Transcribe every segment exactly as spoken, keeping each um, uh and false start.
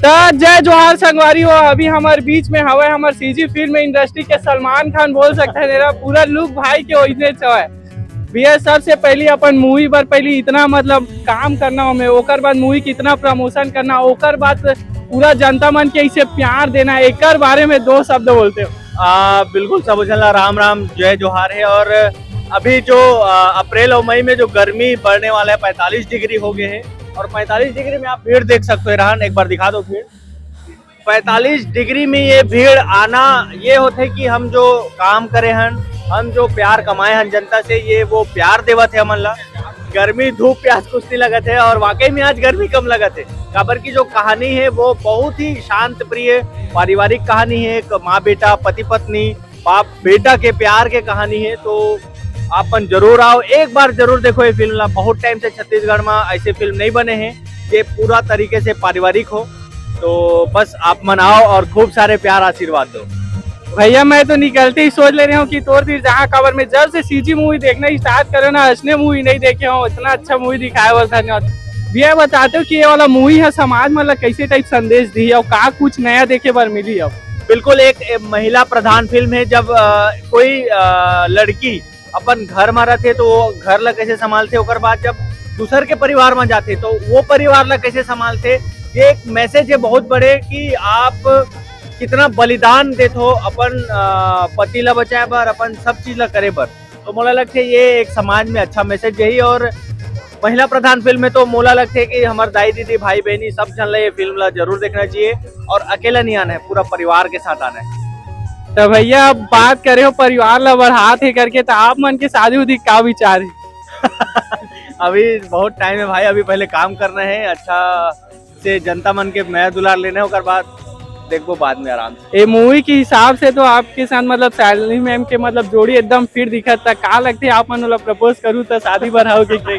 त जय जोहार संगवारी हो, अभी हमर बीच में हवय हमर सीजी फिल्म इंडस्ट्री के सलमान खान, बोल सकते हैं, मेरा पूरा लुक भाई के ओइसने हवय। भैया, सबसे पहली अपन मूवी बर पहली इतना मतलब काम करना हो में, ओकर बाद मूवी कितना प्रमोशन करना, ओकर बाद पूरा जनता मन के इसे प्यार देना, एकर बारे में दो शब्द बोलते हो। आ, बिल्कुल सब झन ला राम राम, जय जोहार है। और अभी जो आ, अप्रैल और मई में जो गर्मी बढ़ने वाला है, पैंतालीस डिग्री हो गए हैं। और पैंतालीस डिग्री में आप भीड़ देख सकते हो रहन, एक बार दिखा दो भीड़। पैंतालीस डिग्री में ये भीड़ आना, ये होते कि हम जो काम करे हन, हम जो प्यार कमाए हन जनता से, ये वो प्यार देवत है हमन ला। गर्मी धूप प्यास कुछ नहीं लगत है, और वाकई में आज गर्मी कम लगत है, काबर की जो कहानी है वो बहुत ही शांत प्रिय पारिवारिक कहानी है। एक माँ बेटा, पति पत्नी, बाप बेटा के प्यार के कहानी है। तो आप मन जरूर आओ, एक बार जरूर देखो ये फिल्म ला। बहुत टाइम से छत्तीसगढ़ में ऐसे फिल्म नहीं बने हैं, ये पूरा तरीके से पारिवारिक हो। तो बस आप मन आओ और खूब सारे प्यार आशीर्वाद दो। भैया, मैं तो निकलते ही सोच ले रहे हूँ कि तोर तीर जहाँ, काबर में जब से सीजी मूवी देखना स्टार्ट करे ना, असने मूवी नहीं देखे हूँ। इतना अच्छा मूवी दिखाया हुआ, धन्यवाद। भैया, बताते हो कि ये वाला मूवी है समाज मतलब कैसे टाइप संदेश दी और का कुछ नया देखे बर मिली अब? बिल्कुल, एक, एक महिला प्रधान फिल्म है। जब अ, कोई अ, लड़की अपन घर में रहते तो वो घर ला कैसे संभालते, ओकर बाद जब दूसर के परिवार में जाते तो वो परिवार ला कैसे संभालते, ये एक मैसेज है बहुत बड़े कि आप कितना बलिदान देत हो अपन अ, पति ला बचाए बर, अपन सब चीज ला करे बर। तो मोला लगथे ये एक समाज में अच्छा मैसेज यही। और महिला प्रधान फिल्म में तो मोला लगथे कि हमर दाई दीदी भाई बहनी सब झन ला ये फिल्म ला जरूर देखना चाहिए, और अकेला नहीं आना है, पूरा परिवार के साथ आना है। तो भैया, अब बात करे हो परिवार ला बढ़ात हे करके, तो आप मन के शादी उदी का विचार है? अभी बहुत टाइम है भाई, अभी पहले काम करना है, अच्छा से जनता मन के मया दुलार लेना है, ओकर बाद देखबो बाद में आराम से। ये मूवी के हिसाब से तो आपके साथ मतलब सैलरी मैम के मतलब जोड़ी एकदम फिट दिखत था। का लगथे आप मन ओला प्रपोज करूँ तो शादी बढ़ाओ के?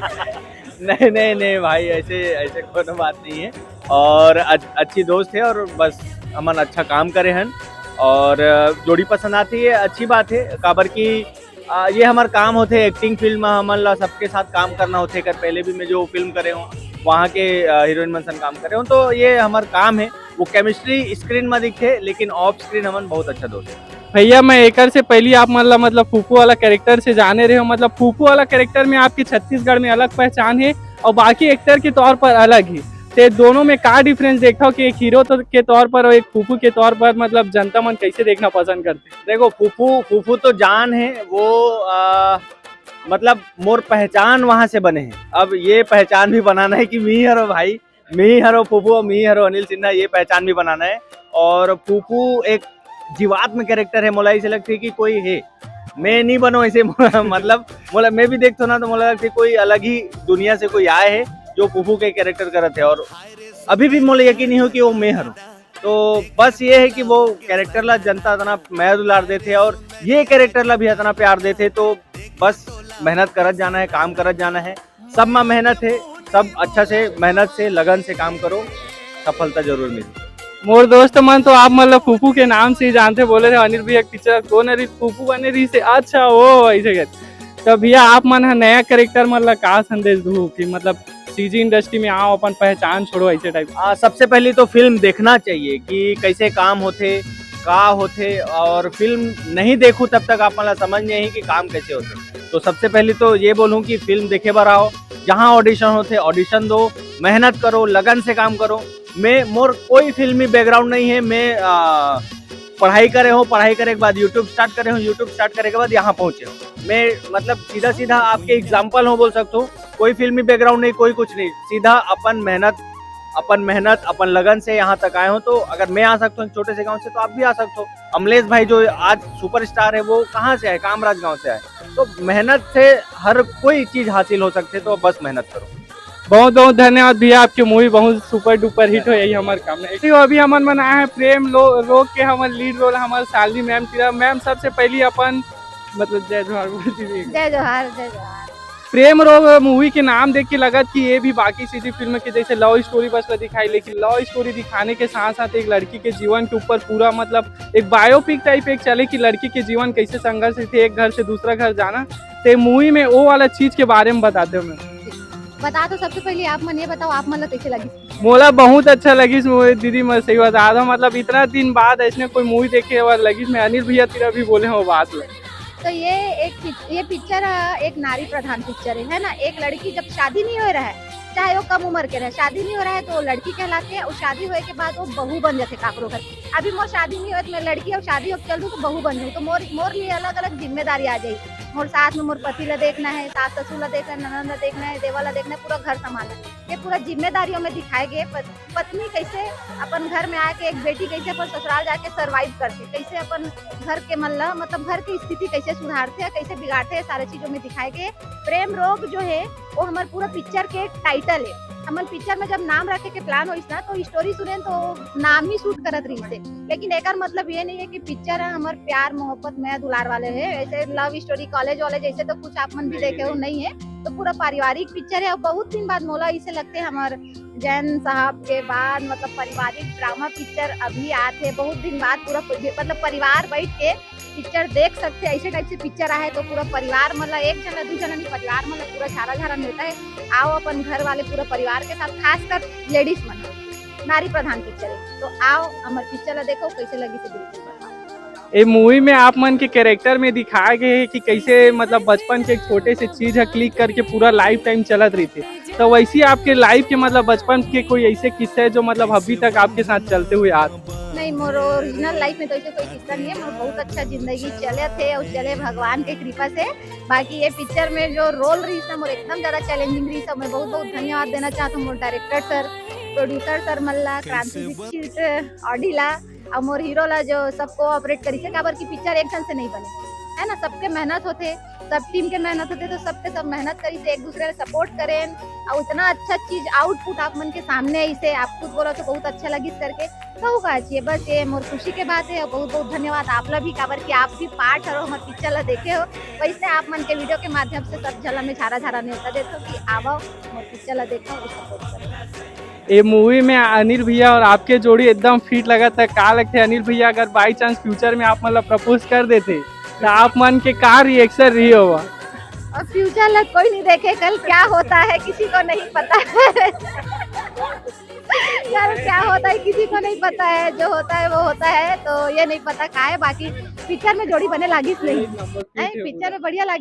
नहीं नहीं नहीं भाई, ऐसे ऐसे कोनो बात नहीं है। और अच- अच्छी दोस्त है और बस हमन अच्छा काम करे हन और जोड़ी पसंद आती है, अच्छी बात है। काबर की आ, ये हमर काम होथे, एक्टिंग फील्ड में हमन ला सबके साथ काम करना होथे। एकर पहले भी मैं जो फिल्म करे हूँ, वहाँ के हीरोइन मन सन काम करे हूँ, तो ये हमर काम है। वो केमिस्ट्री स्क्रीन में दिखे, लेकिन ऑफ स्क्रीन हमन बहुत अच्छा दोस्त है। भैया, मैं एकर से पहली आप मन ला मतलब फूफू वाला कैरेक्टर से जाने रहे हो, मतलब फूफू वाला कैरेक्टर में आपके छत्तीसगढ़ में अलग पहचान है और बाकी एक्टर के तौर पर अलग ही, ते दोनों में का डिफरेंस देखता हो कि एक हीरो तो के तौर पर और एक फूफू के तौर पर मतलब जनता मन कैसे देखना पसंद करते? देखो, फूफू फूफू तो जान है वो, आ, मतलब मोर पहचान वहां से बने है। अब ये पहचान भी बनाना है कि मी हरो भाई, मी हरो फूफू, मी हरो अनिल सिन्हा, ये पहचान भी बनाना है। और फूफू एक जीवात्म कैरेक्टर है, मोला ऐसे लगते है कि कोई है, मैं नहीं बनो ऐसे। मतलब मोला, मैं भी देखता ना तो मोला लगते कोई अलग ही दुनिया से कोई आए है जो फूफू के कैरेक्टर करत है। और अभी भी मोला यकीन नहीं हो कि वो मैं हरो। तो बस ये है कि वो कैरेक्टर ला जनता इतना मया दुलार देथे और ये कैरेक्टर ला भी इतना प्यार देथे। तो बस मेहनत करत जाना है, काम करत जाना है, सब में मेहनत है। सब अच्छा से मेहनत से लगन से काम करो, सफलता जरूर मिले। मोर दोस्त मन तो आप मतलब फूफू के नाम से ही जानते, बोले रहे अनिल भैया पिक्चर कोन अनिल फूफू बने रही से, अच्छा वो ऐसे कहते। तो भैया, आप मन ह नया कैरेक्टर मन ला का संदेश दू कि मतलब सीजी इंडस्ट्री में आओ, अपन पहचान छोड़ो, ऐसे टाइप? आ, सबसे पहले तो फिल्म देखना चाहिए कि कैसे काम होथे, का होथे, और फिल्म नहीं देखू तब तक आप मन ला समझ नहीं कि काम कैसे होथे। तो सबसे पहले तो ये बोलूँ कि फिल्म देखे बर आओ, जहाँ ऑडिशन होथे ऑडिशन दो, मेहनत करो, लगन से काम करो। मैं, मोर कोई फिल्मी बैकग्राउंड नहीं है। मैं आ, पढ़ाई करे हूँ, पढ़ाई करे के बाद यूट्यूब स्टार्ट करे हूँ, यूट्यूब स्टार्ट करे के बाद यहाँ पहुँचे हूँ। मैं मतलब सीधा सीधा आपके एग्जाम्पल हूँ बोल सकता हूँ, कोई फिल्मी बैकग्राउंड नहीं, कोई कुछ नहीं, सीधा अपन मेहनत, अपन मेहनत अपन लगन से यहाँ तक आए हूँ। तो अगर मैं आ सकता हूँ एक छोटे से गाँव से, तो आप भी आ सकते हो। अमलेश भाई जो आज सुपरस्टार है, वो कहाँ से आए? कामराज गाँव से आए। तो मेहनत से हर कोई चीज हासिल हो सकते, तो बस मेहनत करो। बहुत बहुत धन्यवाद भैया, आपके मूवी बहुत सुपर डुपर हिट हो, यही हमार कामना है। तो अभी हमन मन आए हैं प्रेम लो रोग के, हमार लीड रोल हमार सालनी मैम तिरा। मैम, सबसे पहली अपन मतलब जय जोहार बोल दीजिए। जय जोहार, जय जोहार। प्रेम रोग मूवी के नाम देख के लगत कि ये भी बाकी सीजी फिल्म के जैसे लव स्टोरी बस ला दिखाई, लेकिन लव स्टोरी दिखाने के साथ साथ एक लड़की के जीवन के ऊपर पूरा मतलब एक बायोपिक टाइप एक चले कि लड़की के जीवन कैसे संघर्ष थे एक घर से दूसरा घर जाना। ते मूवी में वो वाला चीज के बारे में बता दो मैम। बता तो सबसे पहले आप मन ये बताओ, आप मन ला कैसे लगी? मोला बहुत अच्छा लगिस मूवी दीदी, मैं सही बता दूं, मतलब इतना दिन बाद ऐसने कोई मूवी देखे बर लगिस। मैं अनिल भैया तेरा भी बोले हो बात ला। तो ये एक पिक- ये पिक्चर ह, एक नारी प्रधान पिक्चर है, है ना। एक लड़की जब शादी नहीं हो रहा है, चाहे वो कम उम्र के रहे, शादी नहीं हो रहा है तो वो लड़की कहलाती है, और शादी होए के बाद वो बहू बन जाते काकरो घर। अभी मोर शादी नहीं होए तो मैं लड़की और शादी होके चल दूँ तो बहू बन जाऊँ, तो मोर मोर लिए अलग अलग जिम्मेदारी आ जाएगी। मोर सास में मोर पति ला देखना है, सास ससुर ला देखना है, ननद ला देखना है, देवर ला देखना है, पूरा घर संभालना है। ये पूरा जिम्मेदारियों में दिखाए गए पत, पत्नी कैसे अपन घर में आके एक बेटी कैसे अपन ससुराल जाके सर्वाइव करती, कैसे अपन घर के मन ला, मतलब घर की स्थिति कैसे सुधारते हैं, कैसे बिगाड़ते हैं, सारे चीजों में दिखाए गए। प्रेम रोग जो है वो हमारे पूरा पिक्चर के टाइटल है। हमन पिक्चर में जब नाम रखे के प्लान होइस ना तो स्टोरी सुने तो नाम ही सूट करत रहिस हे। लेकिन एकर मतलब ये नहीं है कि पिक्चर है हमर प्यार मोहब्बत मया दुलार वाले है, ऐसे लव स्टोरी कॉलेज वॉलेज ऐसे तो कुछ आप मन भी देखे हो नहीं है। तो पूरा पारिवारिक पिक्चर है और बहुत दिन बाद मोला इसे लगते हमार जैन साहब के बाद मतलब पारिवारिक ड्रामा पिक्चर अभी आते बहुत दिन बाद पूरा मतलब परिवार बैठ के पिक्चर देख सकते हैं। ऐसे टाइप से पिक्चर आए तो पूरा परिवार मतलब एक जना दू जना नहीं परिवार मतलब पूरा झारा झारा मिलता है। आओ अपन घर वाले पूरा परिवार के साथ खासकर लेडीज मन नारी प्रधान पिक्चर है तो आओ हमर पिक्चर ला देखो कैसे लगी से बिल्कुल बताओ। ए मूवी में आप मन के कैरेक्टर में दिखाए गए है कि कैसे मतलब बचपन के एक छोटे से चीज है क्लिक करके पूरा लाइफ टाइम चलत रहिथे। तो वैसे ही आपके लाइफ के मतलब बचपन के कोई ऐसे किस्से है जो मतलब अभी तक आपके साथ चलते हुए आ रहे? नहीं, मोर ओरिजिनल लाइफ में तो ऐसे कोई किस्सा नहीं है। मोर बहुत अच्छा जिंदगी चले थे और चले भगवान के कृपा से। बाकी ये पिक्चर में जो रोल रही था मोर एकदम ज्यादा चैलेंजिंग रही था। मैं बहुत बहुत धन्यवाद देना चाहता हूँ मोर डायरेक्टर सर, प्रोड्यूसर सर मल्ला, क्रांति दीक्षित, ऑडी ला और मोर हीरो ला जो सब कोऑपरेट करी से, काबर की पिक्चर एक जन से नहीं बने, है ना, सबके मेहनत होते, सब टीम के मेहनत होते, तो सबके सब मेहनत करी से एक दूसरे ला सपोर्ट करें और इतना अच्छा चीज आउटपुट आप मन के सामने आई से आप खुद बोला तो बहुत अच्छा लगिस करके कहू का चाहिए। बस ये मोर खुशी के बात है और बहुत बहुत धन्यवाद आप ला भी, काबर कि आप भी पार्ट हरो हमर पिक्चर ला देखे हो, वैसे आप मन के वीडियो के माध्यम से सब झला में झारा झारा नेवता देथो कि आवो मोर पिक्चर ला देखो और सपोर्ट करो। ये मूवी में अनिल भैया और आपके जोड़ी एकदम फिट लगा था। का लगते अनिल भैया अगर बाई चांस फ्यूचर में आप मतलब प्रपोज कर देते तो आप मन के का रिएक्शन रही होगा? और फ्यूचर ला कोई नहीं देखे, कल क्या होता है किसी को नहीं पता है। कल क्या होता है किसी को नहीं पता है, जो होता है वो होता है, तो ये नहीं पता का है। बाकी पिक्चर में जोड़ी बने लागिस नहीं, नहीं, पिक्चर में बढ़िया लागिस।